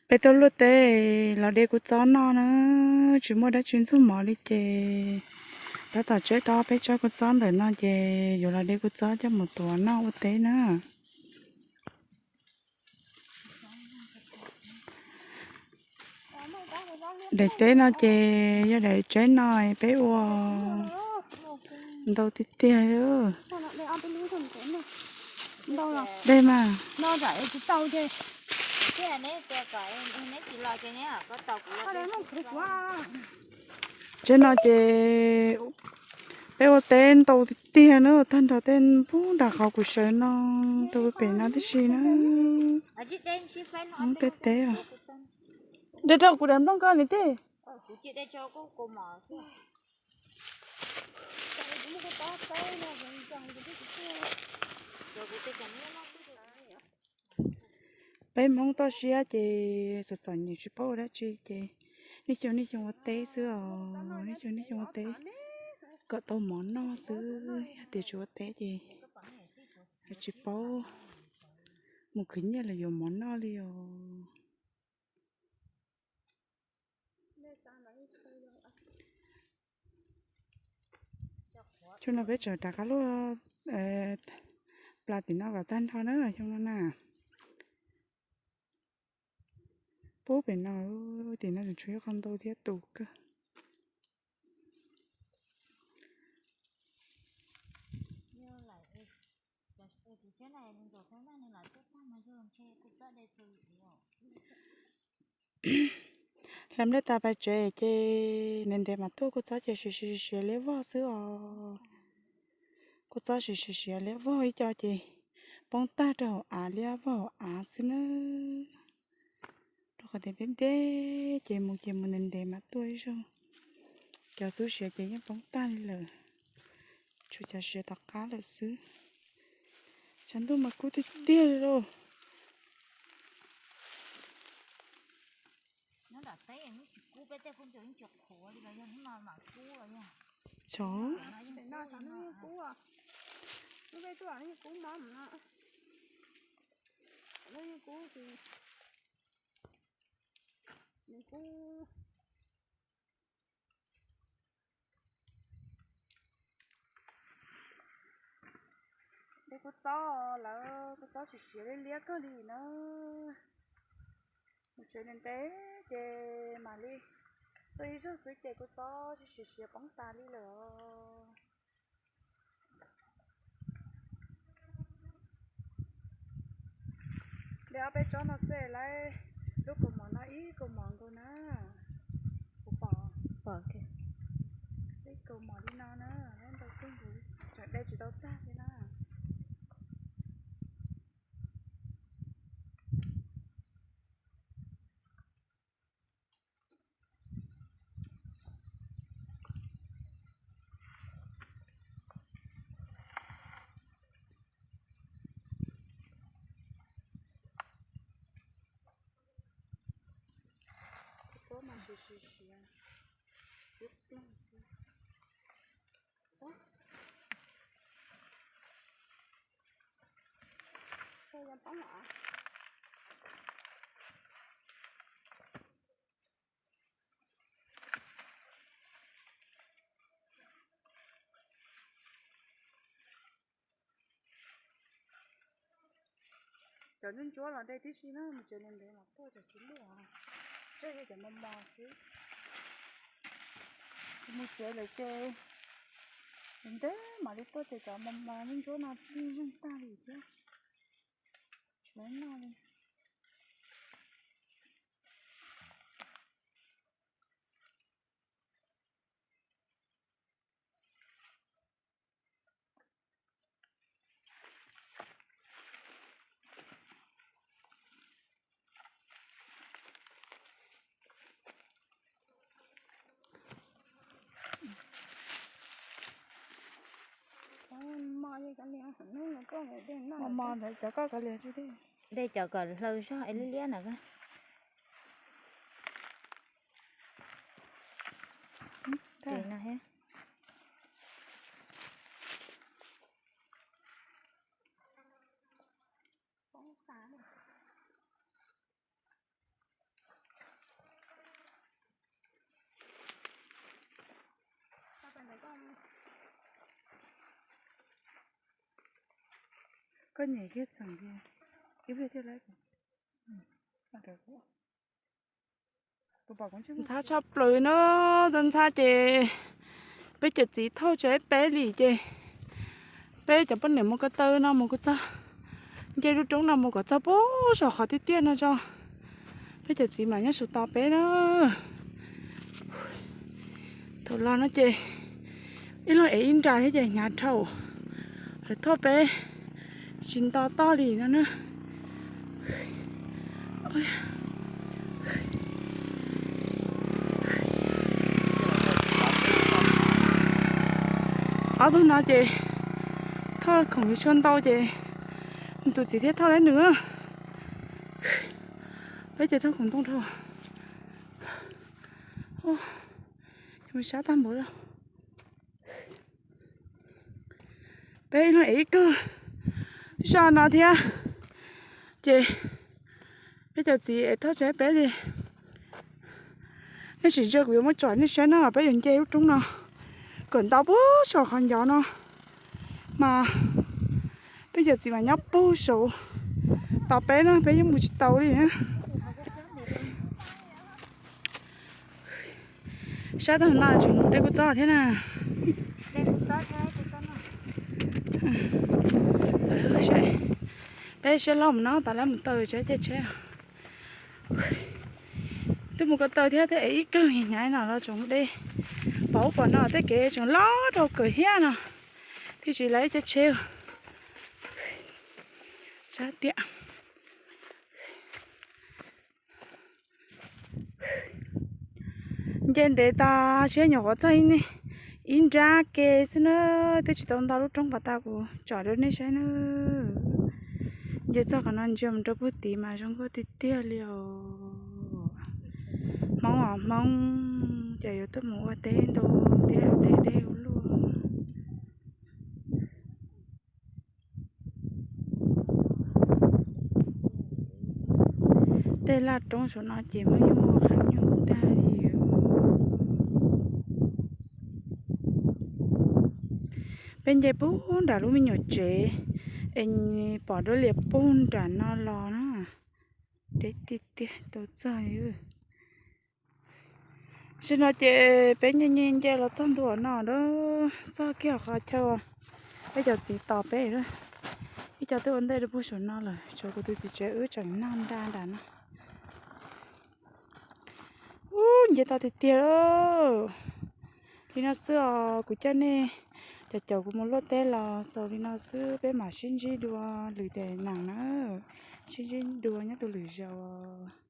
Peb tuaj luaj teb los de kua txob noj na, tsis muaj dab tsi ntxuag mov li ces tab tom tseb tau peb tsob kua txob ntawm no ces yuav los de kua txob coj mus tuav noj ua teb na. Daim teb no ces yog daim teb no peb ua ntau tiag tiag li. Dej mas. Teb no ces peb ua teb ntau tiag tiag na, tag nrho tej pub nram qhov kuv sawv no rau pem no tib si na. Tej teb, de rau kuv daim nplooj ko ni tij. Peb Hmoob toj siab ces txom txom nyem tsis paub ua dab tsi ces nej xyoo nej xyoo ua teb xwb os, nej xyoo nej xyoo ua teb kom tau mov noj xwb, yog tias tsis ua teb ces yuav tsis paub mus khwv nyiaj los yuav mov noj li os. Xyoo no peb tseem rov qab luaj plas tim no kom tag nrho na xyoo no na. Pub pem no, tim no tseem tshuav ib qho ntau thiab tus kawg. Hla nplej tas pais tsev ces ntev ntev mas tuaj, kua txob ces siav siav siav liab vog xwb os. Kua txob siav siav siav liab vog ib co ces poob tag rau hauv av liab vog hauv av xwb na. Rau qhov tias deb deb ces mus ces mus ntev ntev mas tuaj ib zaug. Cov xub siav ces yeej poob tag li lawm, tshuav cov siav tom qab lawm xwb. Tshav ntuj mas kub tiag tiag li lauj. Dej kua txob lawm, kua txob tsis siav liab liab kawg li na. Mus tsev ntev ntev ces mam li tuaj ib zaug xwb ces kua txob tsis siav siav poob tas li lawm os. De ob peb tsob no xwb lawm, lub kaus mom no ib kaus mom nkaus na. Kuv pom, pom ib kaus mom li no na, ntau kawg nkaus, tseem de tsis tau tag li na. Kua txob mas siav siav siav, siav ploog xwb. Cov ntsuab ntsuab los de tib si na, mus tsev ntev ntev los tuaj cov tsis luaj, tshuav cov mos mos xwb. Mus tsev lawm ces ntev mam li tuaj ces cov mos mos ntsuab ntsuab no yeej zeeg tag li thiab, tsis muaj noj li. Mos mos ntawd cov koj kav liam tsis tij. De cov kom hlaws zog es liab liab na. Koj nyem kiag txheem tiag, ib pliag thiaj laib kuv. Ntxhab tshaj plaws no, tau ntxhab ces peb cov txiv thauj tsis peb li ces peb cov poj niam mus ko taw no mus kuv txog nce lub roob no mus kom txog puag saum qhov tiaj tiaj no tso, peb cov txiv mam nyob saum tos peb na. Thaum los no ces ib leeg ev ib nra thiab ces hnyav dhau, lawv thauj peb tsis nto toj li no na. Ob tug no ces thauj khoom yuav tshuaj ntau ces nws tus txiv thiaj thauj laib nws. Peb ces thauj khoom ntoo dhau, sab tag npaum li. Peb ib leeg ev ib kawg zaj no thiab, ces peb cov txiv es thauj tsis peb li. Nej sim ntsia kuv yuav muab tsom nej saib na, peb yuav nce lub roob no kom nto puag saum qhov ncauj no mas peb cov txiv mas nyob puag saum tos peb na, peb yeej mus tsis tau li na. Sab tag no tseem deb kub txob thiab na. Peb siab loj mus no tas lab mus taw tsheb caij tsheb. Twb mus ko taw thiab thiaj ev ib kawg hnyav no los tseem deb. Pom ub pom no tej kev tseem loj rau kawg thiab no, thiaj tsis laib caij tsheb. Sab tiag. Nce ntev tas siab nyuam qhuav txog ib nrab ke xwb na, twb tsis tau nto lub roob pas tas kuv tsom rau nej saib na. Nce txog qhov no ntsia mus rau puag tid mas zoo nkauj tiag tiag li os. Hmoob os Hmoob, ces yuav tuaj mus ua teb ntu thiab teb deb ua luaj. Tej laj roob saum no ces muaj nyuj muaj qhab nyuj tag li. Peb nce puag nram lub me nyuam tsev es pom dua lias puag nram no los na. Deb tiag tiag tau txog li. Tam sim no ces peb nce nce nce los txog ntua no a, txog kiag qhov chaw peb cov txiv tos peb lawm. Ib co twb ua ntej rau puag saum no lawm, tshuav kuv tus txiv tsev wb tseem noj nra nram no. Ub, nce tau tiag tiag li no xwb os. Kuv coj nej caum caum kuv mus luaj teb los xaus li no xwb, peb mam sib ntsib dua lwm daim neeg na, sib ntsib dua nyob rau lwm zaus.